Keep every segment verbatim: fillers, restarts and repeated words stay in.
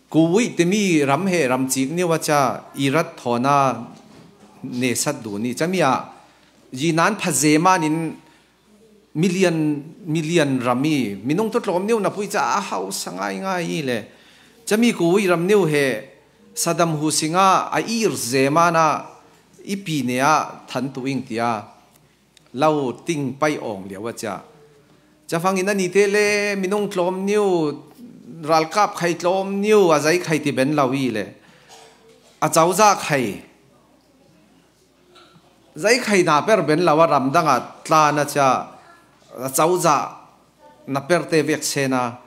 Kuwait timi ram he ram cik niu a ca Iraq thawn a nesat dun i cami ah zinan phaze manin million million ram i minung tu tlawm niu na pui ca a hausa ngaingai i le cami Kuwait ram niu he Saddam Hussein a a ir ze mana i pi ne a than tu ing tia lo ting pai awng liau a ca. Cafangin a nite le minung tlawm niu, ralkap khai tlawm niu a zai khai ti ben lo i le a cauza khai, zai khai na per ben lo a ramdang a tlan a ca, a cauza na perte vek sena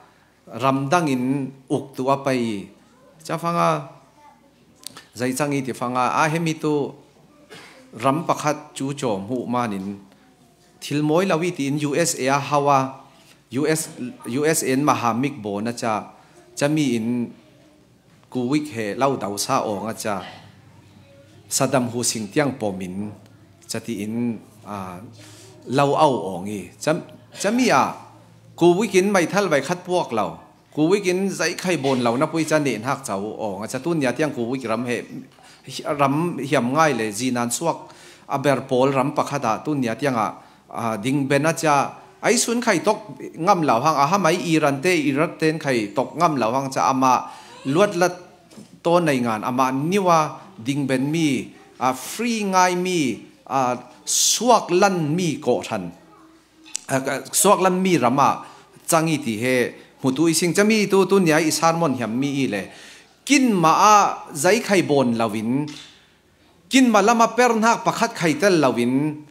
ramdangin uk tu a pai. Cafanga zai cang i ti fanga a hemi tu ram pakhat cu cawm huh manin thil mawi lo i tiin U S A a hau a, U S, U S A in mahamik bawn a ca, cami in Kuwait he lo dausa awng a ca, Saddam Hussein tiang pawmin catiin, aa, lo au awng i cam, cami ah Kuwait in maithal vai khat puak lo, Kuwait in zai khai bawn lo na pui ca neh hnak cau awng a ca, tun nia tiang Kuwait ram he ram hiam ngai le zinan suak a ber pawl ram pakhat ah tun nia tiang ah, aa, ding ben a ca, ai sun khai tok ngam lo hang, a hamai Iran te, Iraq ten khai tok ngam lo hang ca, amah luatlat tawn nei ngan, amah niu a ding ben mi, aa, free ngai mi, aa, suak lan mi kawhhran, aa, suak lan mi ram ah cang i ti he hmu tu i sing cami tu, tun nia i sermon hiam mi i le kinmah ah zai khai bawn lo in, kinmah lam a per hnak pakhat khai tel lo in,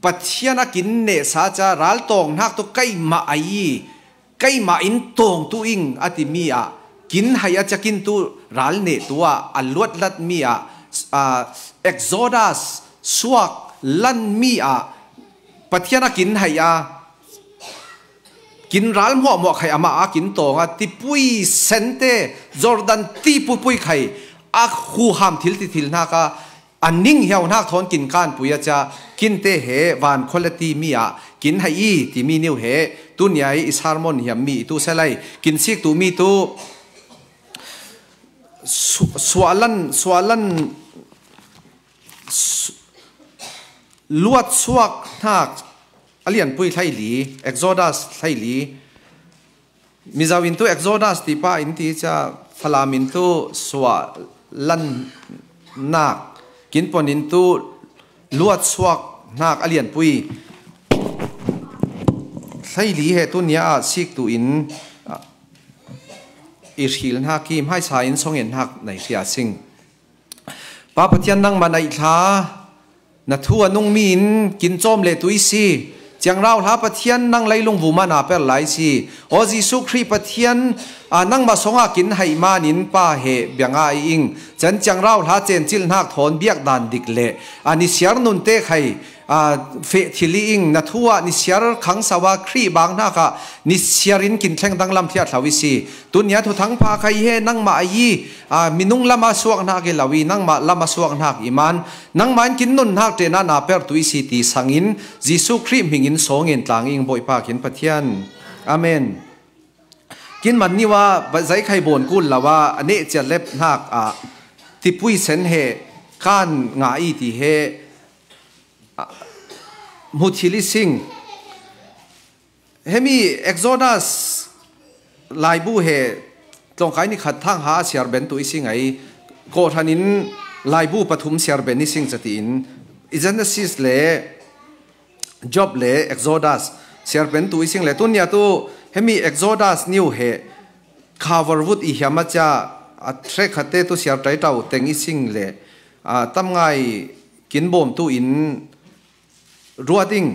Pathian a kin nehsa ca raltawng hnak tu keimah a i, keimah in tawng tu ing a ti mi ah kin hai a ca kin tu ral neh tu ah a luatlat mi ah, aa, Exodus suak lan mi ah Pathian a kin hai a kin ral hmuahhmuah khai amah a kin tawng a tipui sente Jordan tipupui khai a huham thil ti thil hnak a a ning hiau hnak thawn kin kanpui a ca, kinte he van quality mi ah kin hai i ti mi niu he tun nia i sermon hiam mi i tu selai kin sik tu mi tu su-, suahlan, suahlan su-, luat suak hnak a lianpui hleili, Exodus hleili, Mizo in tu Exodus ti pah in ti ca, Falam in tu suah lan nak, kin pon in tu luat suak hnak a lianpui hleili he tun nia ah sik tu in, ah, i hril hnak i hmaisa in song en hnak nei hria sing. Pa Pathian nangmah na i thla, na thu a nungmi in kin cawm le tu i si. Ciangrau hla Pathian nang leilung vuma na per lai si. Aw Jesuh Khrih Pathian, a, nangmah songah kin haih manin Pa he bianga i ing. Can ciangrau hla cencil hnak thawn biak dan dik le a nisiar nunte khai, a, feh thil i ing. Na thu ah nisiar khangsa a Khrih bang hnakah nisiar in kin thleng danglam thliahthlo i si. Tun nia thuthang pha khai he nangmah a i, a, minung lama suak hnak i lo i nangmah lama suak hnak i man nangmah in kin nun hnak ṭena na per tu i si ti sangin Jesuh Khrih hmingin sawngin tlang ing Bawipa khin Pathian. Amen. Kin man niwa zaikhai bawn kul lo a, a neh ciat lep hnak ah tipui sen he kan ngah i ti he, a, hmu thil i sing. Hemi Exodus laibu he tlawngkai ni khat thangha a siar ben tu i sing ai. Kawhhran in laibu pathum siar ben i sing catiin i Genesis le Job le Exodus siar ben tu i sing le tun nia tu hemi Exodus niu he cover vut i hiam a cia a track khatte tu siar taitau teng i sing le, a, tam ngai kin bawm tu in ruat ing.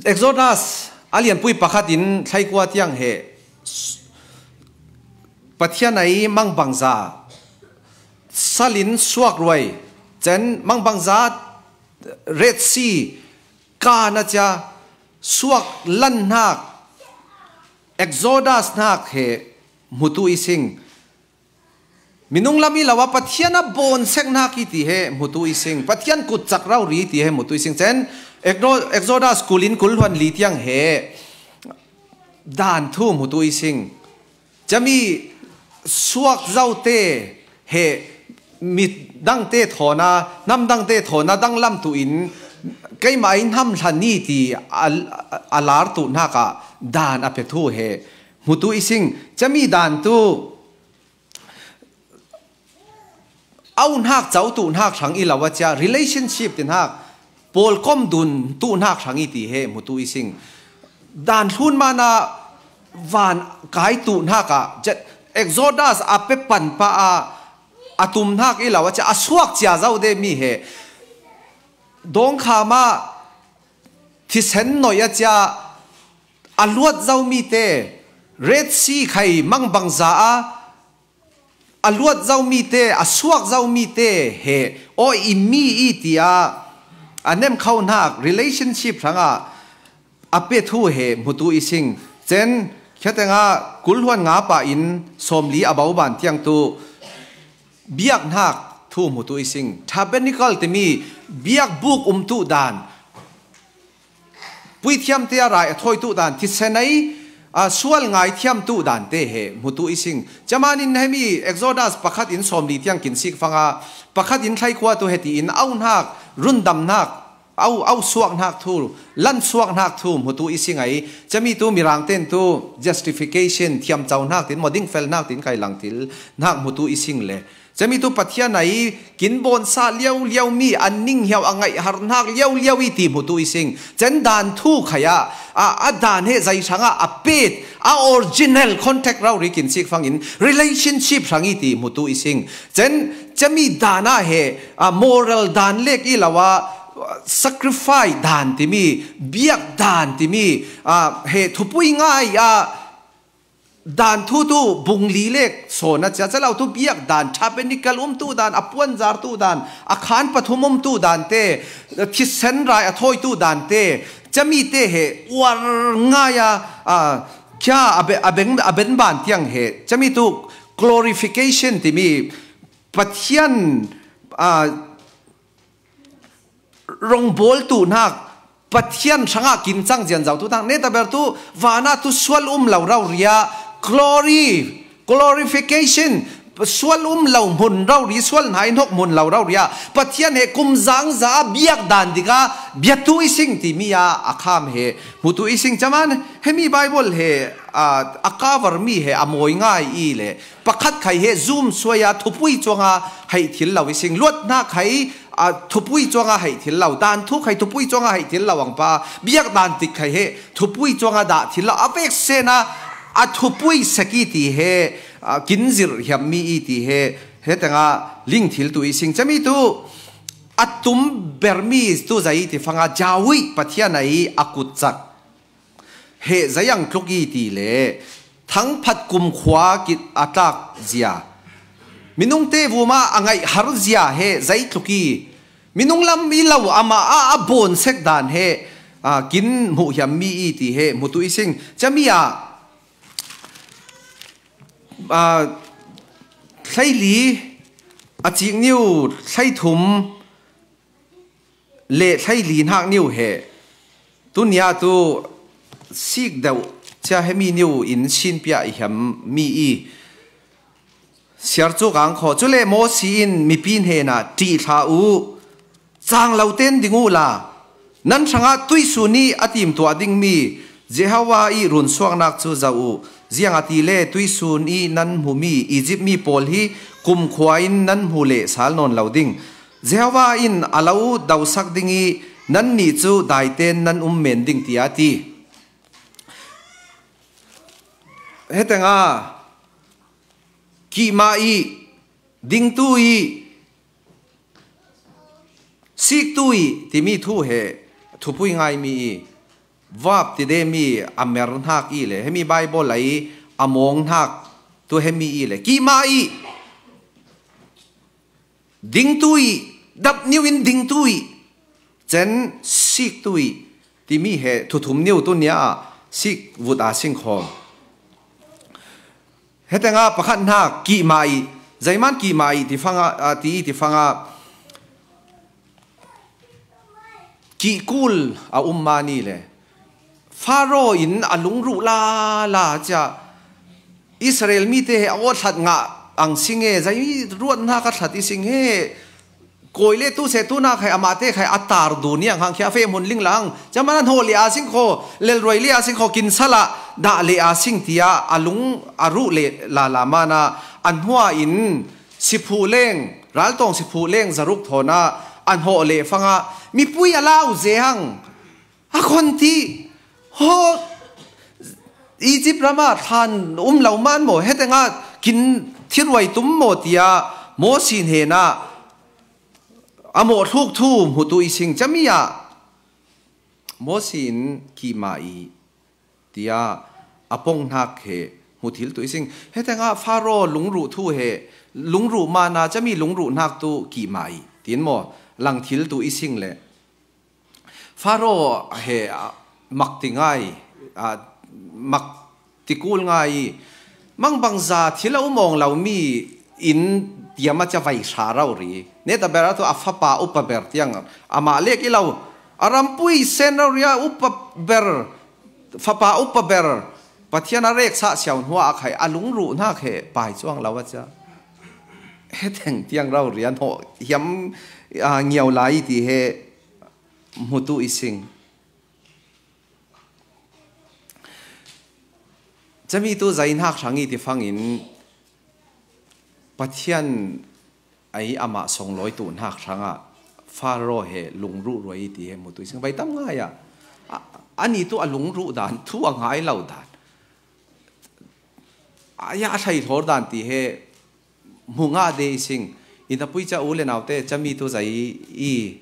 Exodus a lianpui pakhat in thlaikua tiang he Pathian ai mangbangza salin suak ruai, cen mangbangza Red Sea kan a cia suak lan hnak Exodus hnak he hmutu i sing. Minung lam i lo a Pathian a bawn sek nak i ti he hmutu i sing. Pathian kutcak rori ti he hmutu i sing. Cen Exo-, Exodus kulin kul hluan li tiang he dan thu hmutu i sing. Cami suak zote he mi dangte thawna, nam dangte thawna danglam tuin keimah in ham hlan ni ti a, a lar tuhnakah dan a pe thu he hmutu i sing. Cami dan tu au hnak co tuhnak hrang i lo a cia relationship ti hnak pawlkom dun tuhnak hrang i ti he hmutu i sing. Dan hlun mana van kai tuhnak ah Exodus a pe pan pa a a tumnak i lo a cia a suak cia zo de mi he dawngkham ah thisen noih a cia a luat zo mi te Red Sea khai mangbangza a a luat zo mi te, a suak zo mi te he aw i mi i ti a a nemkho hnak relationship hrangah a pe thu he hmutu i sing. Cen khiatengah kul hluan nga pa in sawmli a bo ban tiang tu biak hnak thu hmutu i sing. Tabernacle timi biakbuk umtu dan, puithiam te a rai a thawitu dan, thisen ei a sual ngaithiamtu dan te he hmutu i sing. Camanin hemi Exodus pakhat in sawmli tiang kin sik fanga pakhat in thlaikhua tu heti in au hnak, rundam hnak, au, au suak hnak thu, lan suak hnak thu hmutu i sing ai. Cami tu Mirang ten tu justification, thiamco hnak tin, moding fel hnak tin kai lang til hnak hmutu i sing le. Cami tu Pathian a i kin bawnsa liauliau mi an ning hiau a ngaihhar hnak liauliau i ti hmutu i sing. Cen dan thu khai ah a, a dan he zei hrangah a pet a original contact rori kin sik fangin relationship hrang i ti hmutu i sing. Cen cami dan ah he a moral dan lek i lo a sacrifice dan timi, biak dan timi a he thupui ngai a dan thu tu bung li lek sawn a cia calo tu biak dan, tabernacle umtu dan, a puanzartu dan, a khan pathum umtu dan te, thisen rai a thawitu dan te, cami te he uar ngai a, a, khia a be-, a beng, a benban tiang he cami tu glorification timi Pathian a rongbawl tuhnak Pathian hrangah kin cang zianzo tuhnak netaber tu vanah tu sual um lo rori ah glory, glorification, sual um lo hmun rori, sual hna in hawk hmun lo rori ah Pathian he kum zangza a biak dan dika biatu i sing timi ah a kham he hmutu i sing. Caman hemi Bible he a, a cover mi he a mawi ngai i le pakhat khai he zum suai a thupui cuanga hei thil lo i sing. Luat hna khai a thupui cuanga hei thil lo, dan thu khai thupui cuanga hei thil lo ang pa, biak dan tik khai he thupui cuanga dah thil lo, a vek sena a thupui sek i ti he a, kin zirh hiam mi i ti he, he tengah ling thil tu i sing. Cami tu a tum ber mi tu zei ti fanga Jawih Pathian a i a kutcak he zei ang tluk i ti le thangphat kumkhua kit a tlak zia, minung te vuma a ngaihhar zia he zei tluk i minung lam i lo amah a, a bawn sek dan he a, kin hmuh hiam mi i ti he hmutu i sing. Cami ah a, hleili a cik niu hleithum le hleili hnak niu he tunia tu sik deuh cia hemi niu in sinpiah i hiam mi i siarcuk ang kho. Cule Mosi in mipi hnenah ṭih hlah u, cang lo ten ding uhla, nan hrangah tuisun i a timtuah dingmi Jehovah i runsuaknak cu zoh u. Ziangahtile tuisun i nan hmumi Izipt mi pawl hi kumkhua in nan hmu leh sal nawn lo ding. Jehovah in a lo dosak ding i nannih cu daiten nan um men ding, tiah a ti. Hetengah kihmah i, dingtu i, siktu i timi thu he thupui ngaimi i, vap ti demi a mer hnak i le, hemi Bible a i a mawng hnak tu hemi i le, kihmah i, dingtu i, dap niu in dingtu i, cen siktu i timi he thuthum niu tunia sik vut a singkhawm. Hetengah pakhat hnak kihmah i, Zaiman kihmah i tifanga, a, ti i tifanga kihkul a um mani le Faro in a lungruh lala cia Israel mite he a awthat ngah ang sing e, zai ruatnak a that i sing he, koi le tu se tu nak hai amahte khai a tar du niang hang khia fe mun ling lang. Caman an hawh le a sing kho, lelruai le a sing kho, kin sala dah le a sing tia a lung a ruh le lala mana an hua in siphu leng, raltawng siphu leng zaruk thawna an hawh le fanga mipui a lau ze hang a khon ti ho Egypt rama thlan um lo man maw, hetenga kin thiruai tum maw tia Mosi hnena a mawh thluk thu hmutu i sing cami ah Mosi in kihmah i tia a ponghnak he hmuthil tu i sing. Hetenga Faro lungruh thu he lungruh mana cami lungruhnak tu kihmah i tin maw langthil tu i sing le Faro he, a, mak ti ngai, a, mak ti kul ngai i mangbangza thil a um awng lo mi in tiam a cia vai hra rau ri. Neta ber a tu a fapa upa ber tiang amah lek i lo a rampui sen rau ria upa ber, fapa upa ber Pathian a rek sah siau hnuah a khai a lungruhnak he pai cuang lo a cia he theng tiang rau ria hnawh hiam, a, ngiau lai ti he hmutu i sing. Cami tu zai hnak hrang i ti fangin Pathian ai amah songlawi tu hnak hrangah Faro he lungruh ruai i ti he hmutu i sing. Vai tam ngai ah a, ani tu a lungruh dan, thu a ngai lo dan, a ya a thlaihlawr dan ti he hmu ngah de i sing. Ina pui ca u le naute cami tu zai i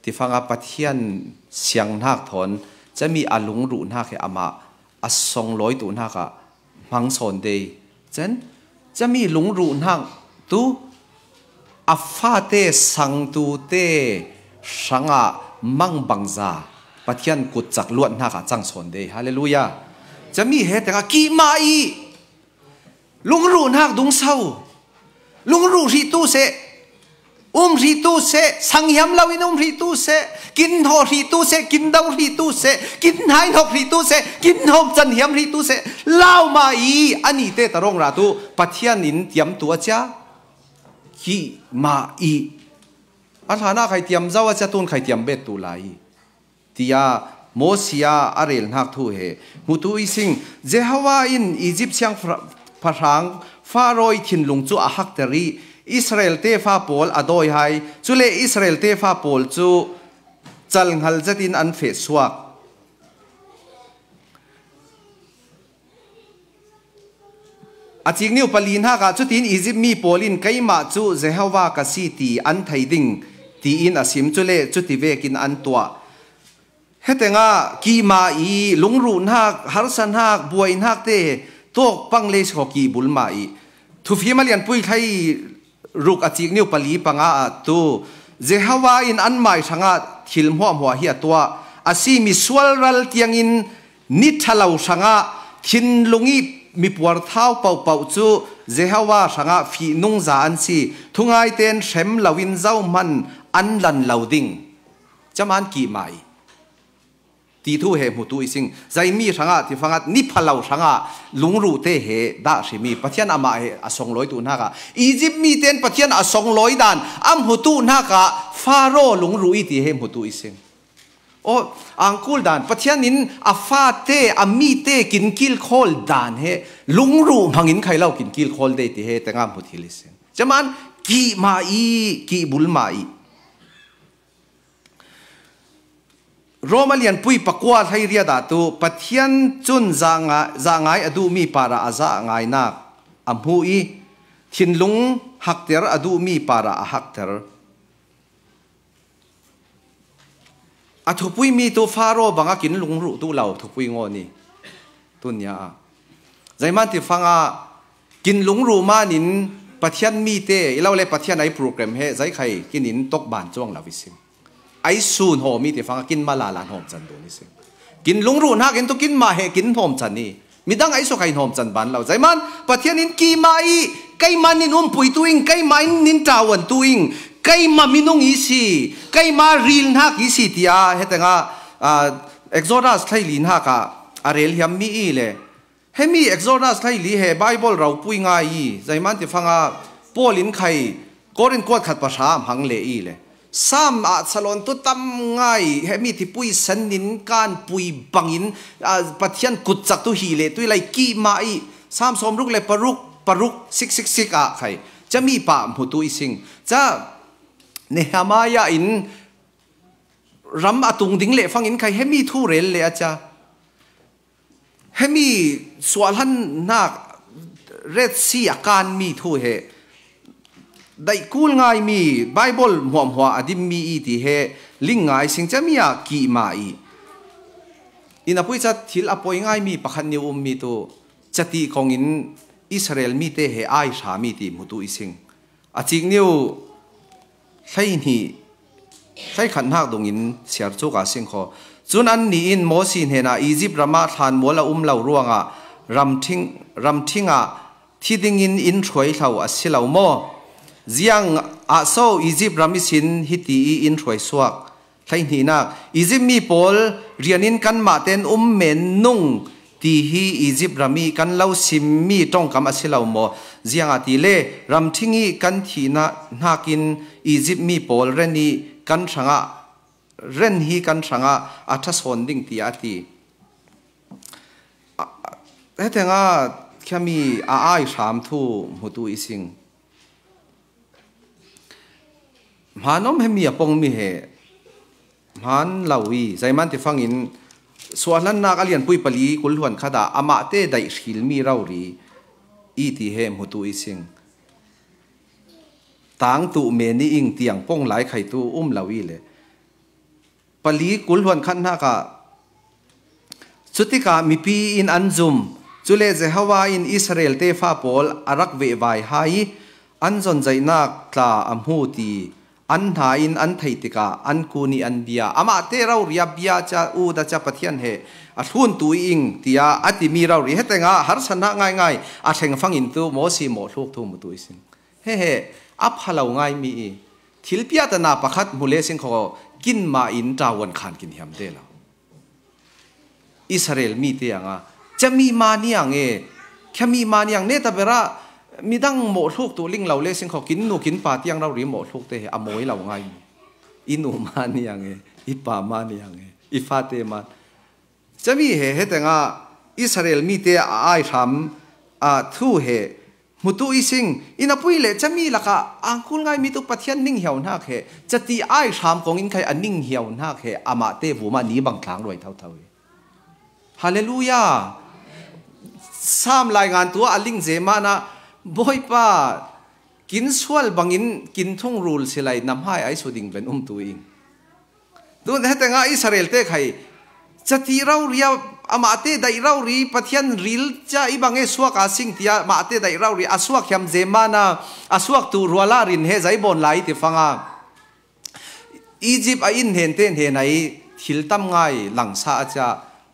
tifanga Pathian sianghnak thawn cami a lungruhnak he amah a songlawi tu hnakah hmang sawn de i cen cami lungruhnak tu a fate sangtute hrangah mangbangza Pathian kutcak luat hnakah cang sawn de i. Halleluiah. Cami he tengah kihmah i lungruhnak dungso, lungruh hrih tu seh, um hrih tu seh, sanghiam loin um hrih tu seh, kin hnaw hrih tu seh, kin do hrih tu seh, kin hnaihnok hrih tu seh, kin hnawm can hiam hrih tu seh, laumah i a nite tarawng ra tu Pathian in tiam tu a cia kihmah i a hlanah khai tiam zo a cia tun khai tiam bet tu lai i tia Mosi a a relhnak thu he hmutu i sing. Jehovah in Egypt siangpahrang Faro i thinlung cu a hakter i Israel tefa pawl a dawi hai, cule Israel tefa pawl cu calhngal zetin an feh suak. A cikniu pali hnakah cutin Egypt mi pawl in keimah cu Jehovah ka si ti an thei ding tiin a sim, cule cuti vekin an tuah. Hetengah kihmah i lungruhnak, harsahnak, buaihnak te tawk pang le si khaw kihbulmah i thufim a lianpui thlai ruk a cikniu pali panga ah tu Jehovah in anmai hrangah thil hmuahhmuah hi a tuah a si. Misual ral tiangin ni ṭhalo hrangah thinlung i mipuar thau pohpoh cu Jehovah hrangah fihnungza an si. Thungai ten hrem loin zohman an lan lo ding. Caman kihmah i ti thu he hmutu i sing. Zaimi hrangah ti fangat ni phalo hrangah lungruh te he dah hrim i Pathian amah he a songlawi tu hnakah Egypt mi ten Pathian a songlawi dan a hmutu hnakah Faro lungruh i ti he hmutu i sing. Aw, angkul dan Pathian in a fate a mite kin kilkhawl dan he lungruh hmangin khai lo kin kilkhawl de ti he tengah hmuthil i sing. Caman kihmah i kihbulmah i Rom a lianpui pakua hleiriat ah tu Pathian cun zah ngai a duhmi parah a zah ngainak a hmu i thinlung hakter a duhmi parah a hakter. A thupuimi tu Faro bangah kin lungruh tu lo thupui ngaw ni tunia ah. Zaiman ti fangah kin lungruh manin Pathian mite i lo le Pathian ai program he zaikhai kinin tokban cuang lo i sim. Ai sun hawmi ti fangah kin malala hnawm can dun i sim. Kin lungruh hnakin tu kin mah he kin hnawm can i Midang ai sua khai hnom chan ban lo. Zaiman, Pathian in kima i, keima nin umpui tu ing, keima in nin tawan tu ing, keima minung i si, keima ril hnak i si tia, hetenga, ah, Exodus thlai li hnak ah, a rel hiam mi i le. Hemi Exodus thlai li he Bible ropui ngai i, zaiman ti fanga, Paul in khai, Korin kuat khat pa hram hang le i le. Sam ah salon tu tam ngai, hemi thipui san nin kan pui bangin, ah, Pathian kutcak tu hi le, tui lai kima i, Sam sawm ruk le paruk, paruk, sik, sik, sik ah khai. Ca mi pa hmu tu i sing. Ca Nehemiah in ram a tung ding le fangin khai hemi thu rel le a ca. Hemi suahlan hnak Red Sea a kan mi thu he daih kul ngai mi, Bible hmuahhmuah a dim mi i ti he ling ngai sing ca mi a kima i. Ina pui ca thil a poi ngai mi pakhat niu um mi tu, ca ti kongin Israel mi te he ai hra mi ti hmu tu i sing. A cik niu hlei hnih, hlei khat hnak dongin siar cuk a sing kho. Cun annih in Mosi hnenah Egypt ramah hlan mual a um lo ruangah ramthing, ramthing ah thi dingin in hruai hlo a si lo maw? Ziang ah so Egypt ram ihsin hiti i in hruai suak? Hleihnihnak, Egypt mi pawl rian in kanmah ten um men nung ti hi Egypt ram i kan lo simmi ṭongkam a si lo maw? Ziangahtile ramthing i kan thihnak hnakin Egypt mi pawl ren i kan hrangah, ren hi kan hrangah a ṭha sawn ding, tiah a ti. A, a, hetengah khiami a ai hram thu hmutu i sing. Hman om hemi a pongmi he hman lo i, zaiman ti fangin suahlannak a lianpui pali kul hluan khatah amahte daih hrilmi rori i ti he hmutu i sing. Tangtu men i ing tiang pong lai khaitu um lo i le. Pali kul hluan khat hnakah, cutikah mipi in an zum, cule Jehovah in Israel tefa pawl a rak vehvai hai i an zonzaihnak tla a hmu ti an hna in an theih tikah an kun i an bia. Amahte rori a bia ca, ut a ca Pathian he a thluntu i ing, tiah a timi rori hetengah harsatnak ngaingai a thleng fangin tu Mosi mawh hluk thu hmutu i sing. He he, a pha lo ngaimi i thil piahtana pakhat hmu le sing kho, kinmah in ṭawan khan kin hiam te lo. Israel mi te anga, cami ma niang e, khami ma niang ne ta berah midang mawh hluk tu ling lo le sing kho, kin nu kin pa tiang rori mawh hluk te he a mawi lo ngaimi. I nu ma niang e, i pa ma niang e, i fate ma. Cami he hetengah Israel mi te a ai hram, ah, thu he hmutu i sing. Ina pui le cami lakah angkul ngaimi tu Pathian ning hiau hnak he, cati ai hram kong in khai a ning hiau hnak he, amahte vumah ni bang tlang ruai thotho hi. Hallelujah. Sam lai ngan tu a ling zemanah, Bawipa, kin sual bangin kin thung rul silai namhai ai su ding ven um tu ing. Tun hetengah Israel te khai cati rori a, amahte daih rori, Pathian ril ca i bang e suak a sing, tiah amahte daih rori a suak hiam zemanah a suak tu ruala rin he zaibawn lai ti fanga. Egypt a in hnen te hnen ai thil tam ngai langsa a ca,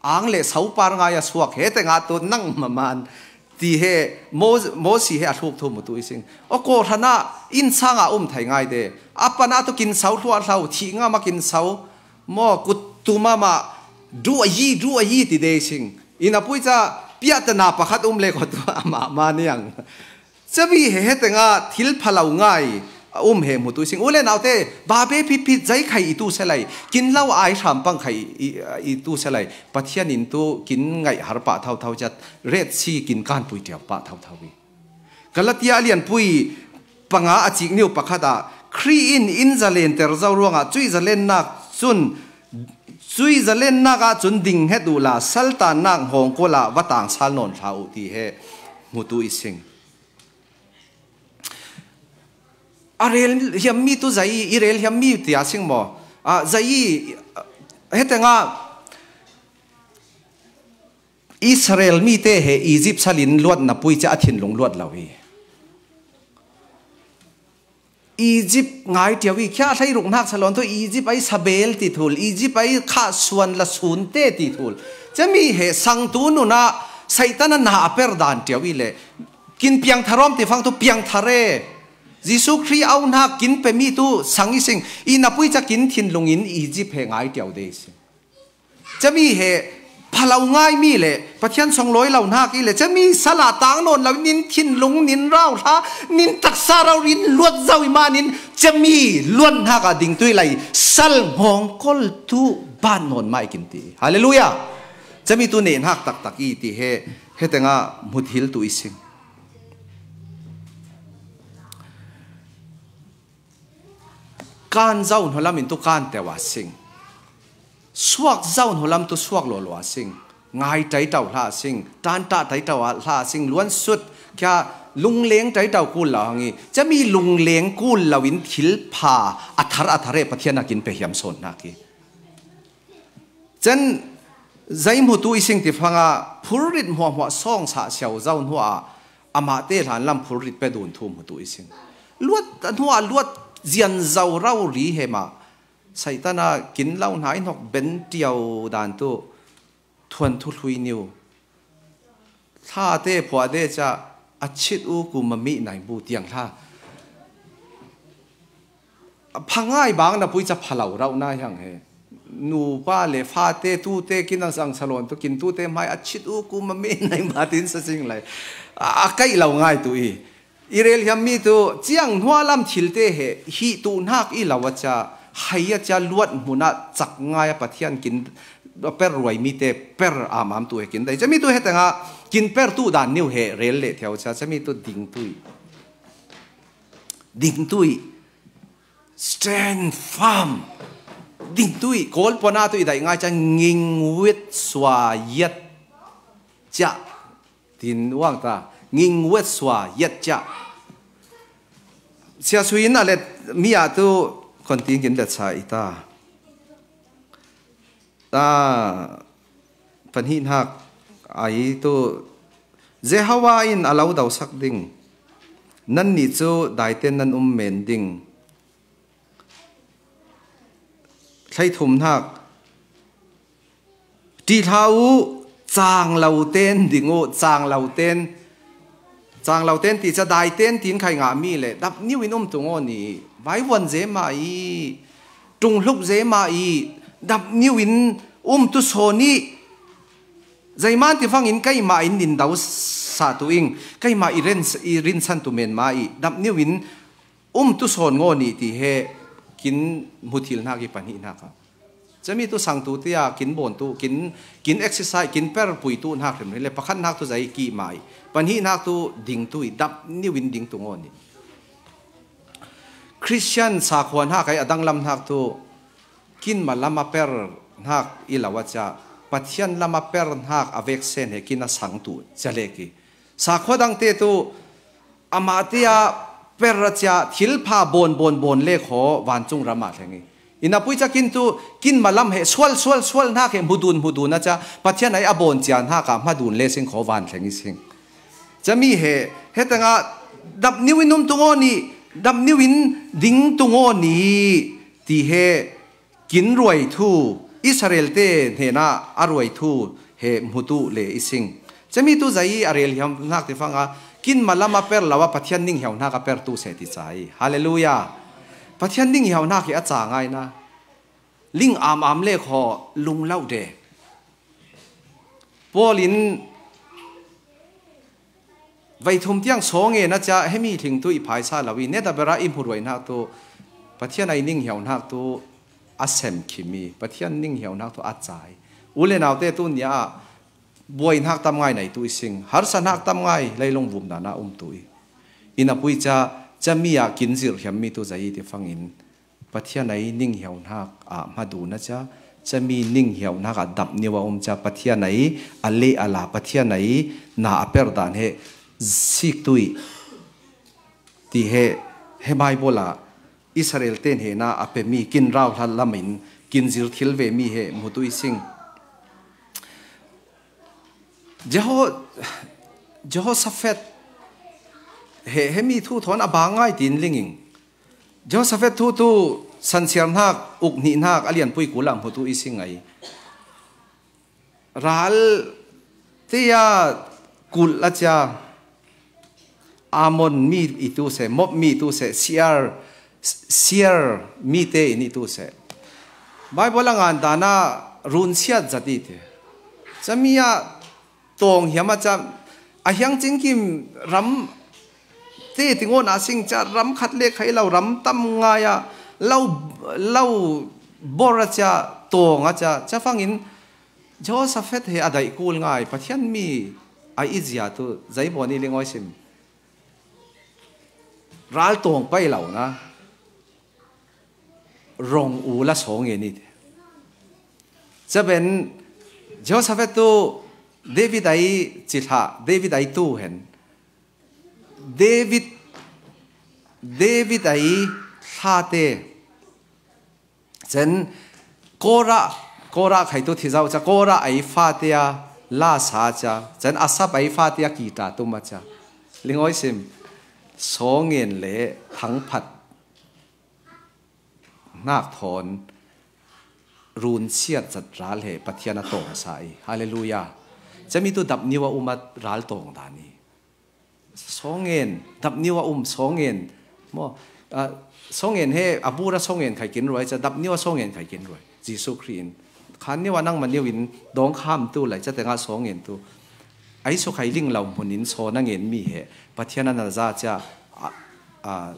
ang le sopar ngai a suak, hetengah tu nang maman ti he Mo-, Mosi he a hluk thu hmutu i sing. Aw, kawhhranah inn sangah um thei ngai te. A panah tu kin so hluahhlo, thih ngam a kin so. Maw, kut tum amah, duh a yi, duh a yi ti de sing. Ina pui ca piahtana pakhat um le kho tu amah ma niang. Cami he hetengah thil pha lo ngai a um he hmutu i sing. U le naute, babe phitphit zei khai i tu selai, kin lo ai hram pang khai i, i tu selai, Pathian in tu kin ngaih har pah thotho cat, Red Sea kin kanpui ṭiau pah thotho i. Galatia a lianpui panga a cik niu pakhat ah, Khrih in in zalenter zo ruangah cuih zalennak cun, cuih zalennak ah cun ding het uhla, saltannak hngawngkul ah va tangsal nawn hlah uh ti he hmutu i sing. A rel hiammi tu zei i, i rel hiammi tiah sing maw? Ah, zei i, hetengah Israel mi te he Egypt salin luatna pui ca a thinlung luat lo hi. Egypt ngai ṭiau i, khia hleiruk hnak salon tu Egypt ai sabel ti thul, Egypt ai khah suan la sun te ti thul. Cami he sangtu nunah Satan a na a per dan tiau i le, kin piangthar om ti fang tu piangthar e. Jesu Khrih au hnak kin pe mi tu sang i sing, i na pui ca kin thinlung in Egypt he ngai tiau de i sing. Cami he phalau ngai mi le Pathian song lawi lo hnak i le, cami sala tang nawn lo nin thinlung, nin rau hla, nin taksa rau rin luat zau i manin cami luan hnak a ding tui lai sal ngawng kol tu ban nawn mai kin ti. Hallelujah. Cami tu neh hnak taktak i ti he, he tengah hmuthil tu i sing. Kan zau hnulam in tu kan teu a sing. Suak zau hnulam tu suak lawlaw a sing. Ngai taitau hla a sing. Tanta taitau hla a sing. Luan sut kia lungleng taitau kul lo hang i. Cami lungleng kul lo in thil pha a thar a thar e Pathian a kin pe hiam sawn hnak i. Cen zei hmutu i sing ti fanga phurrit hmuahhmuah sawng sah siau zau hnuah amah te hlan lam phurrit pe dun thu hmutu i sing. Luat a hnuah luat zian zau rau ri he mah. Satan a kin lo hna i hnok ben tiau dan tu thuan thu hlui niu. Thla te phuah de ca a chit u ku mami nai bu tiang hla. Phangai bang na pui ca phalau rauh na hiang he. Nupa le fate tute kin a sang salon tu kin tute hmai a chit u ku mami nai ma tin sa sing lai. A, a kaih lo ngai tu i. I rel hiam mi tu ciang hnualam thil te he hi tu hnak i lo a ca, hai a ca luat hmun ah cak ngai a Pathian kin per ruai mi te per amam tu he kin dai. Cami tu he tengah kin per tu dan niu he rel le thiau ca, cami tu ding tui. Ding tui. Stand firm. Ding tui. Kawl pona tu i dai ngai ca nging wit sua yat ca. Tin uang ta, nging wet sua yet cia. Sia suin a let mi a tu kon ting kin let sa i ta. Ta, panhihnak a i tu, Jehovah in a lo dosak ding. Nan nih cu daiten nan um men ding. Hleithumhnak. Ṭih hlah u, cang lo ten ding u, cang lo ten. Cang lo ten ti ca daiten tin khai ngah mi le dap niu in um tung aw ni. Vaivuan zema i, ṭunghluk zema i, dap niu in um tu sawn i. Zeiman ti fangin keimah in nin do sa tu ing, keimah i ren, i rinsan tu men ma i, dap niu in um tu sawn ngaw ni ti he kin hmuthil hnak i pahnih hnak ah. Cami tu sang tu tia kin bawn tu, kin, kin exercise, kin per pui tu hnak hrim le pakhat hnak tu zei ki mai. Pahnih hnak tu ding tu i dap niu in ding tu ngaw ni. Christian sakhua hnak ai a danglam hnak tu kin ma lam a per hnak i lo a cia, Pathian lam a per hnak a vek sen he kin a sang tu cia le ki. Sakhua dang te tu amah tia per a cia thil pha bawn, bawn, bawn le khaw vancung ram ah thleng i. I na pui ca kin tu kin ma lam he sual, sual, sual hnak he hmudun, hmudun a cia Pathian ai a bawn cia hnak ah hmadun le sing khaw van thleng i sing. Cami he, he tengah dap niu in um tu ngaw ni, dap niu in ding tu ngaw ni ti he kin ruai thu, Israel te hnenah a ruai thu he hmutu le i sing. Cami tu zei a rel hiam hnak ti fanga, kin ma lam a per lo a Pathian ning hiau hnak a per tu seh ti ca i. Hallelujah. Pathian ning hiau hnak hi a ca ngai na. Ling am am le khaw lung lo de. Paul in vei thum tiang saw nge na cia hemi thling tu i phaisa lo i, ne da bera i hmuruai hnak tu, Pathian ai ning hiau hnak tu a sem khim i, Pathian ning hiau hnak tu a cai. U le nau te tu nia ah buai hnak tam ngai nei tu i sing, harsa hnak tam ngai leilung vum dan a um tu i. I na pui ca, cami ah kin zirh hiam mi tu zei ti fangin, Pathian ai ning hiau hnak ah hmadu na cia, cami ning hiau hnak ah dap niu a um cia, Pathian ai a leh a la, Pathian ai na a per dan he sik tu i ti he, he Baibal ah Israel te hnenah a pemi kin rau hlat lam in kin zir thil ve mi he hmutu i sing. Jeho-, Jehoshaphat he, hemi thu thawn a bang ngai tiin linging. Jehoshaphat thu tu sansiar hnak, uk hnih hnak, a lianpui kul ah hmutu i si ngai. Ral Tia kulh a cia Ammon mi i tu seh, Moab mi i tu seh, Seir, Seir mite in i tu seh. Bible a ngan dana runsiat zat i ti. Cami a tawng hiam a ca a hiang cingkim ram te tingawn a sing ca ram khat le khai lo ram tam ngai a lo, lo bor a ca tawng a ca, ca fangin Jehoshaphat he a daih kul ngai, Pathian mi a i zia tu, zaibawn i lingoi sim. Ral tawng pai lo na, rong u la sawng nge ni te. Caben Jehoshaphat tu David ai cithlah, David ai tu hen. David, David ai thlate. Cen Kora, Kora khaitu thizau ca, Kora ai fate a la sa ca, cen Asap ai fate a kita tuma ca. Lingoi sim, sawng ngen le thangphat hnak thawn runsiat zat ral he Pathian a tawng sa i. Hallelujah. Cami tu dapniu a um a ral tawng dan i. Sawng ngen, dapniu a um sawng ngen. Maw, ah, sawng ngen he, a bura sawng ngen khai kin ruai, ca dapniu a sawng ngen khai kin ruai. Jesuh Khrih in. Khan niu a nangma niu in dawng kham tu lai, ca tenga sawng ngen tu. Ai su khai ling lo hmun in saw na ngen mi he. Pathian a na za cia, ah, ah,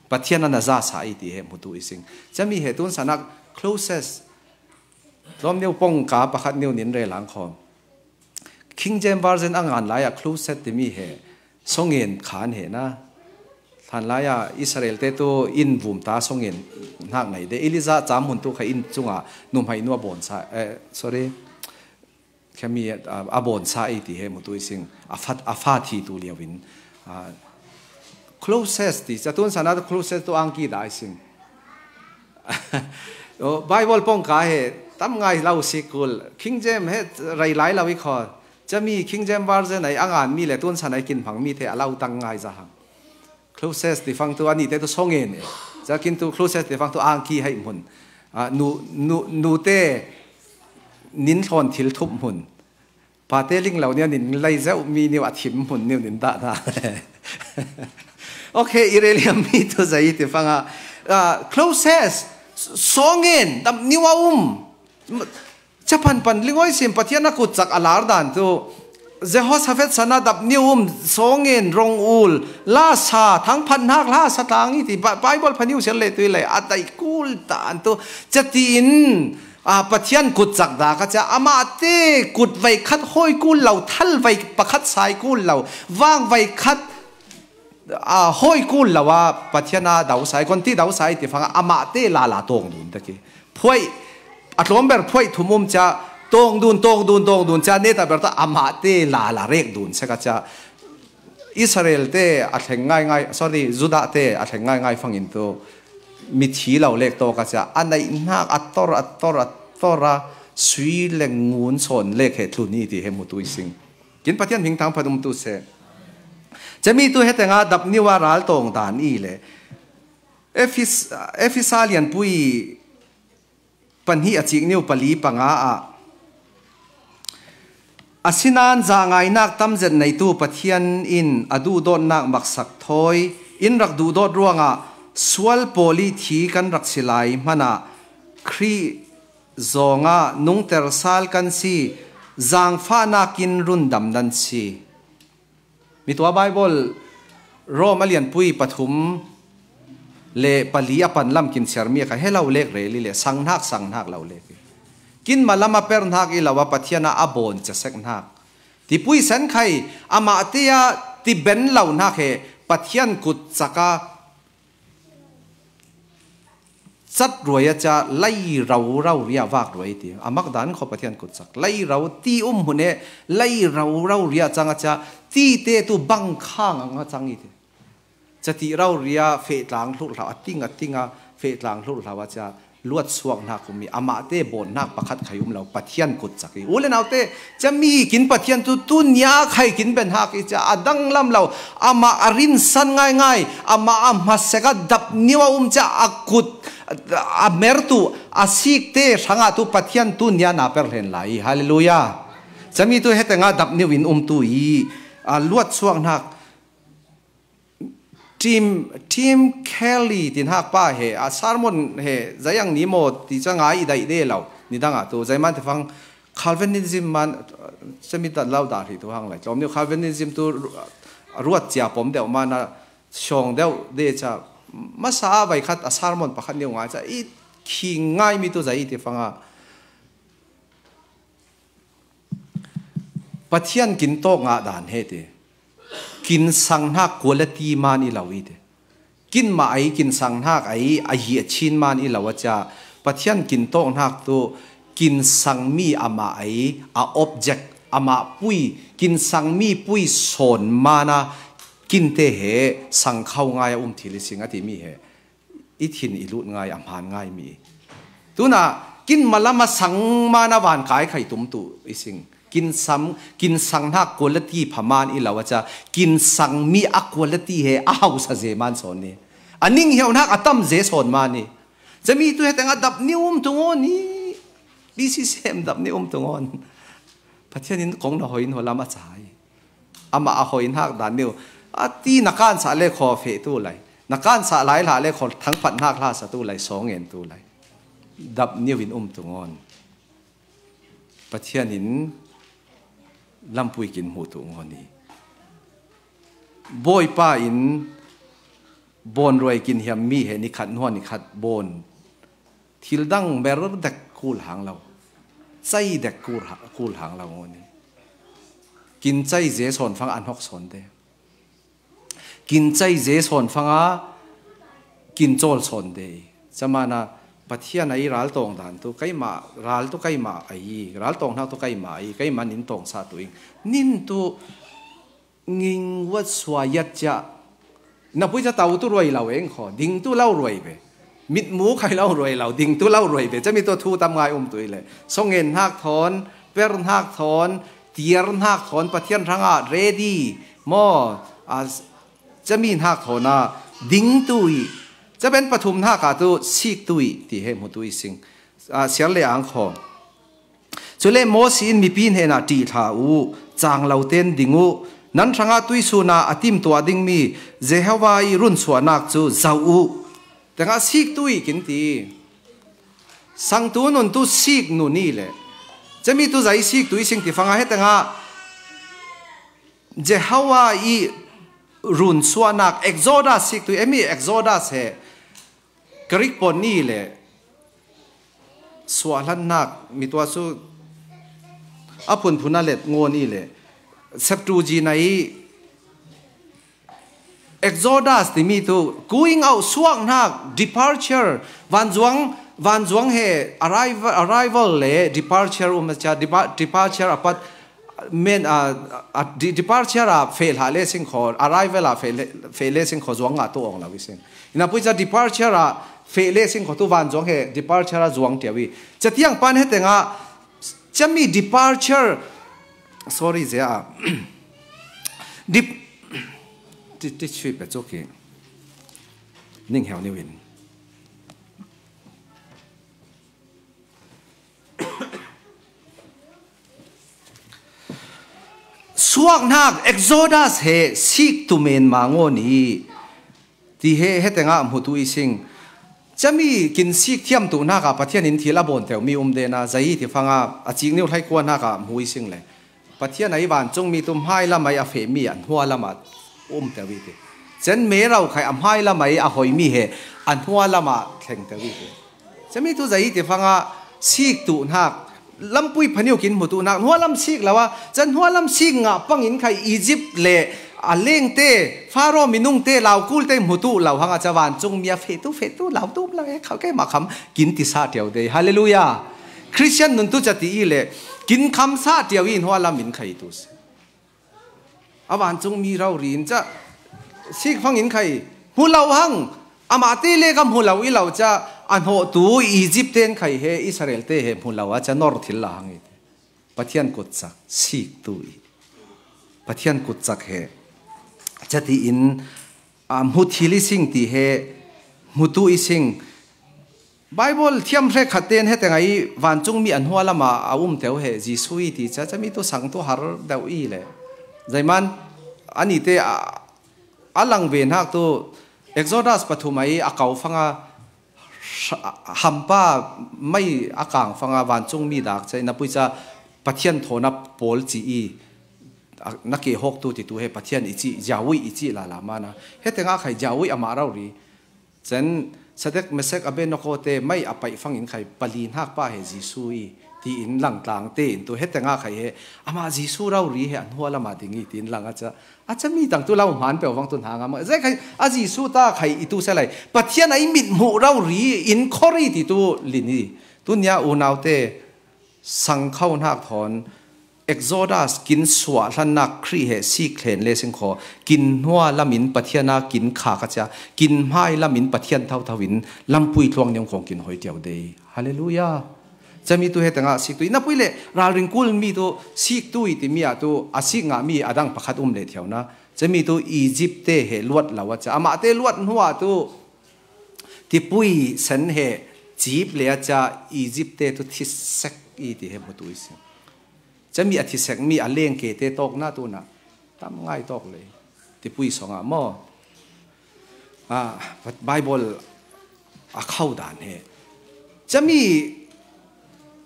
Pathian a na za sa i ti he hmutu i sing. Cami he tun sanak closest. Lawm niu pawngka pakhat niu nin relang khawm. King James Version a ngan lai a closest timi he. Sawng ngen khan he na. Hlan lai a Israel te tu in vum ta sawng ngen hnak ngai de. Elijah cam hun tu kha in cunga numhai nu a bawn sa. Eh, sorry. Khami a, a bawn sa i ti he hmutu i sing. A fa, a fa thi tu liau in. Ah, closest ti, ca tun sana closest tu angki da i sing. Oh, Bible pawngka he tam ngai lo si kul. King James he rei lai lo i khaw. Cami King James Version ai a ngan mi le tun sana i kin phang mi te a lo tang ngai za hang. Closest ti fang tu a ni te tu sawng ngen e. Ca kin tu closest ti fang tu angki hai hmun. Ah, nu, nu, nu te nin thlawn thil thup hmun. Pate ling lo nia nin lei zeuh mi niu a thim hmun niu nin dah na. Okay, i rei liam mi tu zai ti fanga. Ah, closest, sawng ngen, dapniu a um. Ca pan pan lingoi sim Pathian a kutcak a lar dan tu. Jehoshaphat sana dapniu um, sawng ngen, rong ul, la sa, thangphat hnak la sa tlang i ti. Ba-, Bible phaniu sial le tu i lei, a daih kul dan tu. Ca tiin, ah, Pathian kutcak dak a ca, amah te kut vai khat hoi kul lo, thal vai pakhat sai kul lo, vang vai khat, ah, hoi kul lo a, Pathian a dau sai, kon ti dau sai ti fanga, amah te la la tawng dun ta ki. Phuai, a tlawm ber phuai thum um ca, tawng dun, tawng dun, tawng dun ca, neta ber ta amah te la la rek dun sek a ca. Israel te a thleng ngai ngai, sorry, Judah te a thleng ngai ngai fangin tu mithi lo lek tawk a cia, a naih hnak a tor, a tor, a tor a, sui le ngun sawn lek he tlun i ti he hmutu i sing. Kin Pathian hming thangphat um tu seh. Cami tu he tenga dapniu a ral tawng dan i le Efis-, Efesa lianpui pahnih a cik niu pali panga ah, asinain zahngainak tamzet neitu Pathian in a duhdawtnak maksak thawi in rak duhdawt ruangah sual pawl i thi kan rak si lai hmanah Khrih zawngah nungter sal kan si, zangfahnak in rundam nan si. Mi tua Bible Rom a lianpui pathum le pali a pan lam kin siarmi a kha he lo lek rel i le sanghnak sanghnak lo lek i. Kin malam a per hnak i lo a Pathian a a bawn ca sek hnak. Tipui sen khai amah te a ti ben lo hnak he Pathian kut cak a cat ruai a ca lei ro ro ria vak ruai ti. A mak dan kho Pathian kut cak. Lei ro ti um hmun e lei ro ro ria cang a ca ti te tu bang khang ang a cang i ti. Ca ti ro ria feh tlang hlurh hlau a ting a ting a feh tlang hlurh hlau a ca luat suak hnak um i amah te bawn hnak pakhat khai um lo Pathian kut cak i. U le nau te, ca mi kin Pathian tu, tu nia khai kin ben hak i ca a dang lam lo, amah a rinsan ngai ngai, amah a hmasek a dap niu a um ca a kut, a mer tu, a sik te hrangah tu Pathian tu nia na per hlen lai i. Hallelujah. Cami tu hetengah dap niu in umtu i, a, luat suak hnak, Tim, Tim Keller tin hak pa he, a, sermon he, zayang ni maw ti ca ngai i daih de lo, ni dangah tu, zayman te fang Calvinism man, cami tat lo dah hi tu hang lai. Tlawm niu Calvinism tu ruat cia pom deuh mana, shawng deuh de ca, masa a vai khat a sermon pakhat niu ngai ca, i khing ngai mi tu zai i ti fanga. Pathian kin tawk ngah dan he ti. Kin sang hnak quality man i lo i ti. Kin mah ai, kin sang hnak ai, a hi a chin man i lo a cia. Pathian kin tawk hnak tu, kin sang mi amah ai, a object, amah pui, kin sang mi pui sawn mana, kin te he, sang khau ngai a um thil i sing a ti mi he. I thin i lut ngai, a hmaan ngai mi. Tuna, kin malam a sang mana van kai khai tum tu i sing. Kin sam, kin sang hnak quality pha man i lo a ca, kin sang mi a quality he a hausa ze man sawn ni. A ning hiau hnak a tam ze sawn man ni. Cami tu hetengah dap ni um tu ngawn ni. B C C M dap ni um tu ngawn. Pathian in kong na hoin ho lam a cai. Amah a hoin hak dan niu. A ti na kan sah le khaw feh tu lai. Na kan sah lai hlah le khaw thangphat hnak hla sa tu lai, sawng en tu lai. Dap niu in um tu ngawn. Pathian in lampui kin hmuh tu ngawn ni. Bawipa in bawn ruai kin hiam mi he ni khat hnuan ni khat bawn. Thil dang ber dek kul hang lo. Cai dek kul ha-, kul hang lo ngawn ni. Kin cai ze sawn fang an hok sawn de. Kin cai ze sawn fanga kin cawl sawn de. Camana Pathian a i ral tawng dan tu, keimah, ral tu keimah a i, ral tawng hnak tu keimah a i, keimah nin tawng sa tu ing. Nin tu nging wat sua yat cia. Na pui ca tau tu ruai lo eng kho, ding tu lo ruai ve. Mitmu khai lo ruai lo, ding tu lo ruai ve. Cami tu thu tam ngai um tu i le. Songen hnak thawn, per hnak thawn, tiar hnak thawn, Pathian hrangah ready. Maw, a, cami hnak thawn a, ding tu i. Caben pathum hnak a tu, sik tu i, ti he hmu tu i sing. A, siar le ang kho. Cule Mosi in mipi hnenah ṭih hlah u, cang lo ten ding u, nan hrangah tuisun ah a timtuah dingmi Jehovah i runsuahnak cu zoh u. Tengah sik tu i kin ti. Sangtu nun tu sik nun i le. Cami tu zai sik tu i sing ti fangah he tengah Jehovah i runsuahnak Exodus sik tu i, emi Exodus he Greek pon ni le suahhlannak mi tua cu a phunphun a let ngawn i le Septuagint i Exodus timi tu going out, suaknak, departure, vanzuang, vanzuang he arrival, arrival le departure um a cia, depa-, departure a pat men, a, a, de-, departure a feh hlah le sing kho, arrival a feh le, feh le sing kho zuang ngah tu awng lo i sing. Ina pui ca departure a feh le sing kho tu vanzuang he departure a zuang tiau i. Ca tiang pan he tengah, cami departure, sorry, zia. Dep-, ti, ti chui pe cuk i. Ning heu niu in. Suaknak Exodus he sik tu men ma ngawn i ti he, he tengah hmu tu i sing. Cami kin sik thiam tu hnak ah Pathian in thil a bawn teu mi um dena, zai ti fangah a cik niu hlai kua hnak ah hmu i sing le. Pathian a i vancung mi tu hmai lam a i a feh mi a hnua lam ah um teu i ti. Cen me rau khai a hmai lam a i a hoi mi he a hnua lam ah thleng teu i ti. Cami tu zai ti fangah sik tu hnak, lampui phaniu kin hmu tu hnak, hnualam sik lo a, can hnualam sik ngah pangin khai Egypt le a lengte, Faro minungte, laukulte hmu tu lo hang a ca vancung mi a feh tu, feh tu, lau tu, lau e, khau keimah kham kin ti sa tiau de. Hallelujah. Christian nun tu ca ti i le, kin kham sa tiau i hnualam in khai tu si. A vancung mi rori in ca sik fangin khai hmu lo hang, amah te le ka hmu lo i lo ca a hnawh tu Egypt ten khai he Israel te he hmu lo a ca nor thil la hang i ti. Pathian kutcak sik tu i. Pathian kutcak he ca ti in, a, hmu thil i sing ti he hmu tu i sing. Bible thiam hrek khat ten heteng ai vancung mi a hnualama a um teu he Jesu i ti cia, cami tu sang tu har deuh i le. Zeiman ani te a, a lang ve hnak tu Exodus pathum ai a kau fanga hampa mai a kang fanga vancung mi dak cia, i na pui cia Pathian thawna pawl ci i, a, na ke hawk tu ti tu he Pathian i ci, Yahweh i ci lala mana. Heteng a khai Yahweh amah rau ri. Cen Sadek, Mesek, Abednego te mai a paih fangin khai pali hnak pa he Jesu i, tiin lang tlang te in tu heteng a khai he, amah Jesu rau ri he a hnualama ding i, tiin lang a cia. A cia mi tang tu lau hman peuh vang tu hna ngam. Zai khai a Jesu ta khai i tu se lai. Pathian a i mit hmuh rau ri in khori ti tu lin i. Tu nia unau te sang kho hnak thawn Exodus kin suah hlannak Khrih he sik thlen le sing kho, kin hnua lamin Pathian a kin kha ka cia, kin hmai lamin Pathian thotho in lampui tluang niang kong kin hoi tiau dei. Hallelujah. Cami tu heteng a sik tu i na pui le ralring kul mi tu sik tu i ti mi ah tu a sik ngah mi a dang pakhat um le thiau na. Cami tu Egypt te he luat lo a cia, amah te luat hnuah tu tipui sen he cip le a cia Egypt te tu thisek i ti he hmutu i si. Cami a thisek mi a lengke te tawk na tu na tam ngai tawk le tipui song ah maw? Ah, Bible a khau dan he. Cami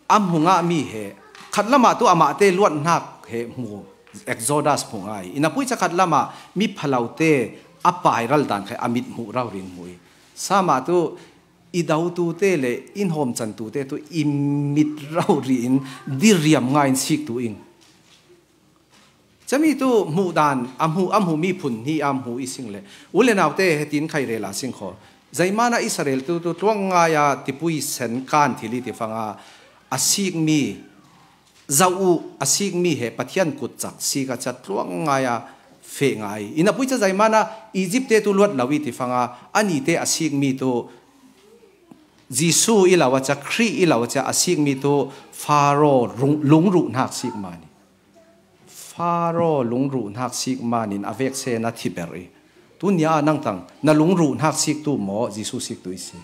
a hmu ngah mi he. Khat lamah tu amah te luat hnak he hmu. Exodus hmu ngai. I na pui cia khat lamah mi phalo te a pairal dan khai a mit hmuh rau rin hmu i. Sama tu i dau tu te le in hawm can tu te tu i mit rau ri in diriam ngai in sik tu ing. Cami tu hmuh dan, a hmuh, a hmuh mi phun hnih a hmuh i sing le. U le nau te hetin khai rel a sing kho. Zeimana Israel tu, tu tluang ngai a tipui sen kan thil i ti fanga a sik mi, zau u a sik mi he Pathian kut cak sik a cia tluang ngai a feh ngai. I na pui cia zeimana Egypt te tu luat lo i ti fanga ani te a sik mi tu Jesu i lo a cia, Khrih i lo a cia a sik mi tu Faro lung, lungruh hnak sik mani. Faro lungruh hnak sik manin a vek se na thiber i. Tu nia a nang tang, na lungruh hnak sik tu maw, Jesu sik tu i si.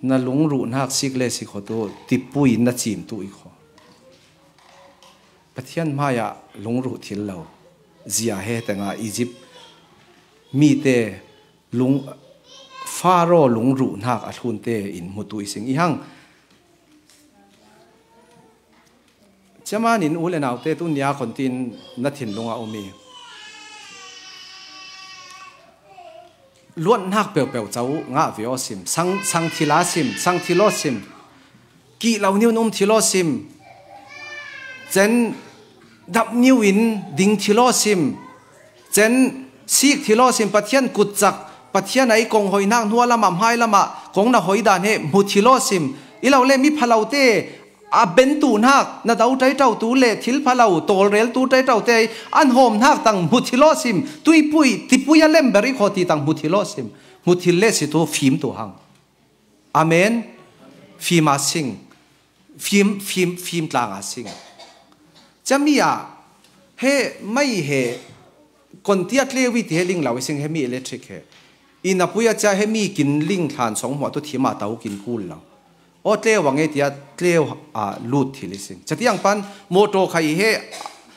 Na lungruh hnak sik le sik kho tu, tipui na cim tu i kho. Pathian hmai ah lungruh thil lo. Zia he tenga Egypt mi te lung, Faro lungruh hnak a thlun te in hmutu i sing i hang. Ciaman in u le nau te tu nia khon tin na thinlung a um i. Luat hnak peuhpeuh co ngah ve aw sim. Sang, sang thil a sim, sang thil aw sim. Kih lo niu in um thil aw sim. Cen dap niu in ding thil aw sim. Cen sik thil aw sim. Pathian kutcak, Pathian a i kong hoi hnak hnua lamah, hmai lamah kong na hoi dan he hmu thil aw sim. I lo le mi phalo te a bentu hnak, na do ṭaitau tu le thil phalo, tawlrel tu ṭaitau te an hawm hnak tang hmu thil aw sim. Tuipui, tipui a lem ber i khaw ti tang hmu thil aw sim. Hmu thil le si tu fim tu hang. Amen. Fim a sing. Fim, fim, fim tlang a sing. Ciami ah he mai he kon tia tleu i ti he ling lo i sing he mi electric he. I na pui a cia he mi kin ling thlan song hmuah tu thim a tau kin kul lo. Aw tleu ang e tia tleu a lut thil i sing. Cia tiang pan motor khai he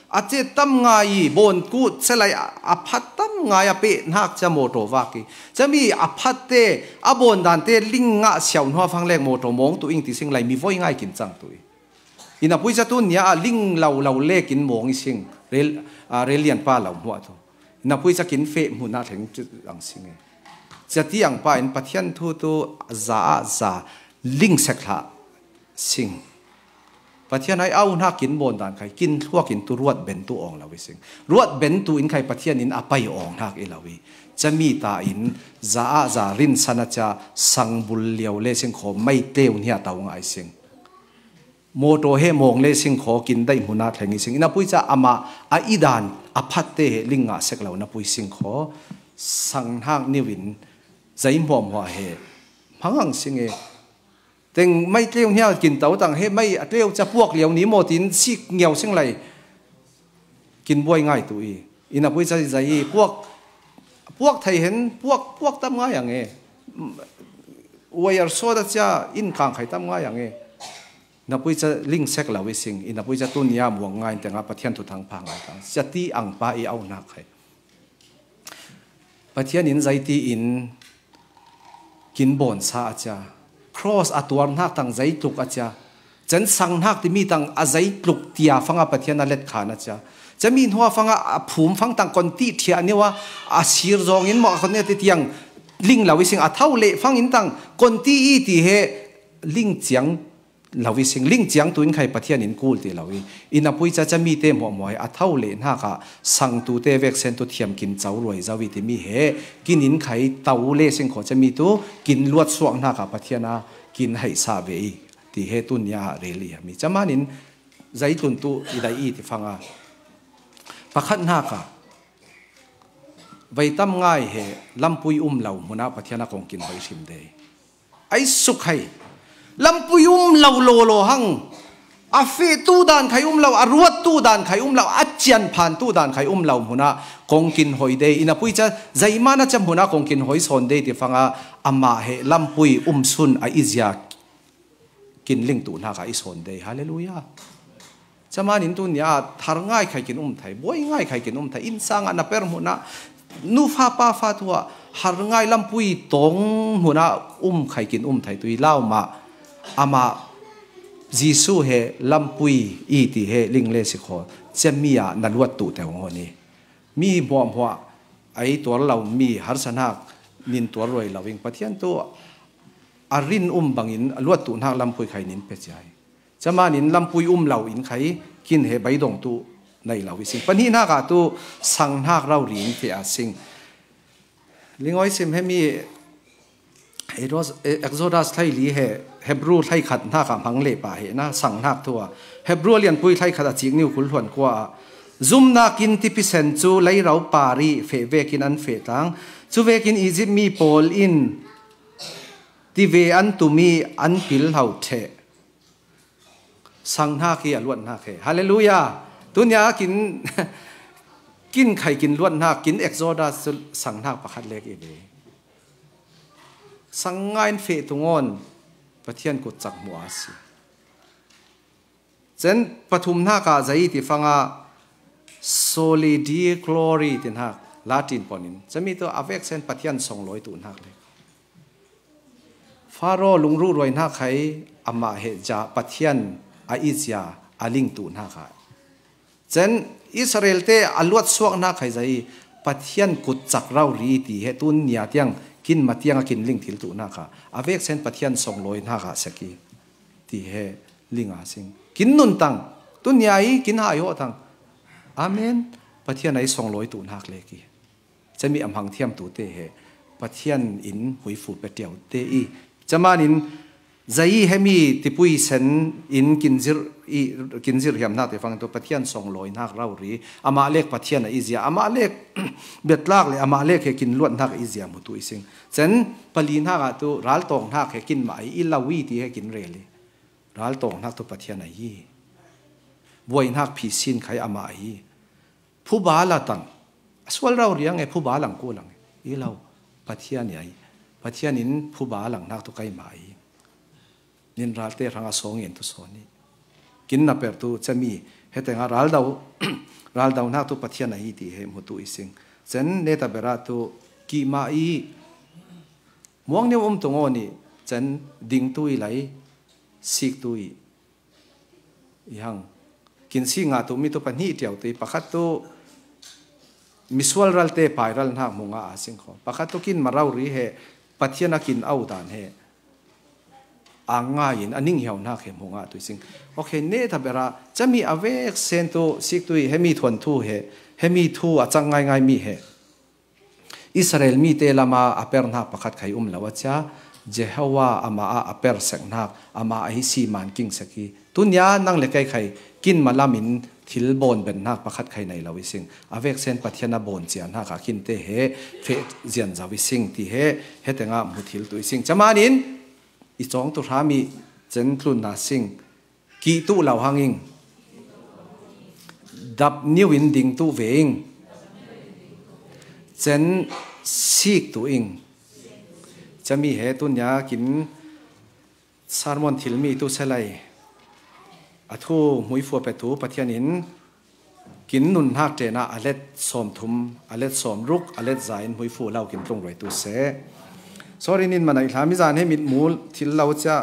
a ce tam ngai i bawn kut se lai a phat tam ngai a peh hnak cia motor vak i. Ciami a phat te a bawn dan te ling ngah siau hnua fang lek motor mawng tu ing ti sing lai mi voi ngai kin cang tu i. I na pui cia tu nia a ling lo lo le kin mawng i sing. Rel, a, rel lian pa lo hmuah tu. I na pui cia kin feh hmu na thleng cu ang sing e. Cia tiang pa in Pathian thu tu za a za ling sek hlah sing. Pathian ai au hnak kin bawn dan khai, kin thluak in tu ruat ben tu awng lo i sing. Ruat ben tu in khai Pathian in a pai awng hnak i lo i. Cia mi ta in za a za rin san a cia sang bul liau le sing kho mai tleu hnia tau ngai sing. Motor he mawng le sing kho kin daih hmu na thleng i sing. I na pui cia amah a i dan a phat te he ling ngah sek lo na pui sing kho. Sang hnak niu in zai hmuahhmuah he hmang ang sing e. Teng mai tleu hnia kin tau tang he mai a tleu cia puak liau ni maw tin sik ngiau sing lai kin buai ngai tu i. I na pui cia zai i puak, puak thei hen, puak, puak tam ngai ang e. uai ar sawt a cia in kang khai tam ngai ang e. Na pui ca ling sek lo i sing, i na pui ca tu nia muang ngai tengah Pathian thuthang pha ngai tang. Cia ti ang pa i au nak khai. Pathian in zaiti in kin bawn sa a cia. Cross a tuar hnak tang zai tluk a cia. Cen sang hnak timi tang a zai tluk tia fanga Pathian a let khan a cia. Cemi hnua fanga a phum fang tang kon ti thiah niwa a sir zawng in maw a kon ne ti tiang ling lo i sing a thau leh fang in tang kon ti i ti he ling ciang lo i sing ling ciang tu in khai Pathian in kul ti lo i. I na pui ca cemi te hmuahhmuah hi a thau leh hnaka sang tu te vek sen tu thiam kin cau ruai zau i timi he kin in khai tau le sing khaw cemi tu kin luat suak hnaka Pathian a kin haih sa ve i. Ti he tu nia rel i hami. Camanin zai tlun tu i dai i ti fanga. Pakhat hnaka. Vai tam ngai he lampui um lo hmuna Pathian a kong kin hoi hrim dei. Ai suk hai. Lampui um lo lo lo hang. A feh tu dan khai um lo, a ruat tu dan khai um lo, a cian phan tu dan khai um lo hmuna kong kin hoi dei. I na pui ca zaimana ca hmuna kong kin hoi sawn dei ti fanga amah he lampui um sun a i zia kin ling tu hnaka i sawn dei. Halleluia. Camanin tu nia har ngai khai kin um thai, buai ngai khai kin um thai, in sanga na per hmuna nufa pa fa tua har ngai lampui tong hmuna um khai kin um thai tu i lau ma ama Jesu he lampui i ti he ling le si khaw cemi a na luat tu te hong honi. Mi hmuahhmuah a i tuar lo mi harsa hnak nin tuar ruai lo ing Pathian tu a rin um bangin a luat tu hnak lampui khai nin pe ciai. Camanin lampui um lo in khai kin he baidong tu nei lo i sing. Pahnih hnaka tu sang hnak rau ri in feh a sing. Lingoi sim hemi Exodus thlai li he Hebrew thlai khat hnaka hmang le pah he na sang hnak thu a Hebrew lianpui thlai khat a cik niu kul hluan kua a zumnak in tipisen cu leirau par i feh vekin an feh tlang. Cu vekin Egypt mi pawl in tive an tum i an pil hlo ṭheh. Sang hnak hi a luat hnak he. Halleluia. Tunia kin kin khai kin luat hnak kin Exodus cu sang hnak pakhat lek i ve. Sang ngai in feh tungawn Pathian kutcak hmuh a si. Cen pathum hnaka zai ti fanga solidi glory ti hnak Latin ponin cemi tu a vek sen Pathian songlawi tu hnak le Faro lungruh ruai hnak khai amah he ja Pathian a i zia a ling tu hnaka Cen Israel te a luat suak hnak khai zai Pathian kutcak rau ri ti he tun nia tiang kin ma tiang a kin ling thil tu hnaka a vek sen Pathian songlawi hnaka seki ti he ling a sing kin nun tang tun nia i kin hai haw tang. Amen. Pathian a i songlawi tu hnak le ki. Cemi a hmang thiam tu te he Pathian in huifu pe tiau te i. Camanin zai hemi tipui sen in kin zir i kin zir hiam hnak te fang tu Pathian songlawi hnak rau ri amah lek Pathian a i zia amah lek betlak le amah lek he kin luat hnak a i zia hmu tu i sing. Cen pali hnak ah tu raltawng hnak he kin mah i i lo i ti he kin rel i raltawng hnak tu Pathian a i buai hnak phi sin khai amah a i Phuba la tang. A sual rau riang e phuba lang ku lang e. I lo. Pathian i ai. Pathian in phuba lang hnak tu kai ma i. Nin ralte hrang a sawng in tu sawn i. Kin na per tu cemi. He tenga raldau. Raldau hnak tu Pathian a hi ti he hmu tu i sing. Cen neta bera tu ki ma i. Muang neu um tu ngawn i. Cen ding tu i lai. Sik tu i. I hang kin si ngah tu mi tu pahnih tiau tu i pakhat tu misual ralte pairal hnak hmu ngah a sing kho. Pakhat tu kin marau ri he Pathian a kin au dan he a ngai in a ning hiau hnak he hmu ngah tu i sing. Okay, ne ta bera cami a vek sen tu sik tu i hemi thuan thu he hemi thu a cang ngai ngai mi he Israel mite lama a per hnak pakhat khai um lo a cia, Jehovah amah ah a per sek hnak, amah a hi si man king sek hi. Tunia nang le kei khai kin malam in thil bawn ben hnak pakhat khai nei lo i sing. A vek sen Pathian a bawn cia hnak a kin te he feh zian zau i sing ti he he tengah hmu thil tu i sing. Camanin i cawng tu hram i cen tlun na sing. Kih tuh lo hangin dap niu in ding tuh ve in cen sik tuh in Chami he tunia kin sermon thilmi tu selai. A thu hmuifua petu Pathian in kin nun hnak ṭen ah a let sawm thum, a let sawm ruk, a let za in hmuifua lo kin tlung ruai tu seh. Sorry, nin man a i hlam, i zan he mit mul thil lo cia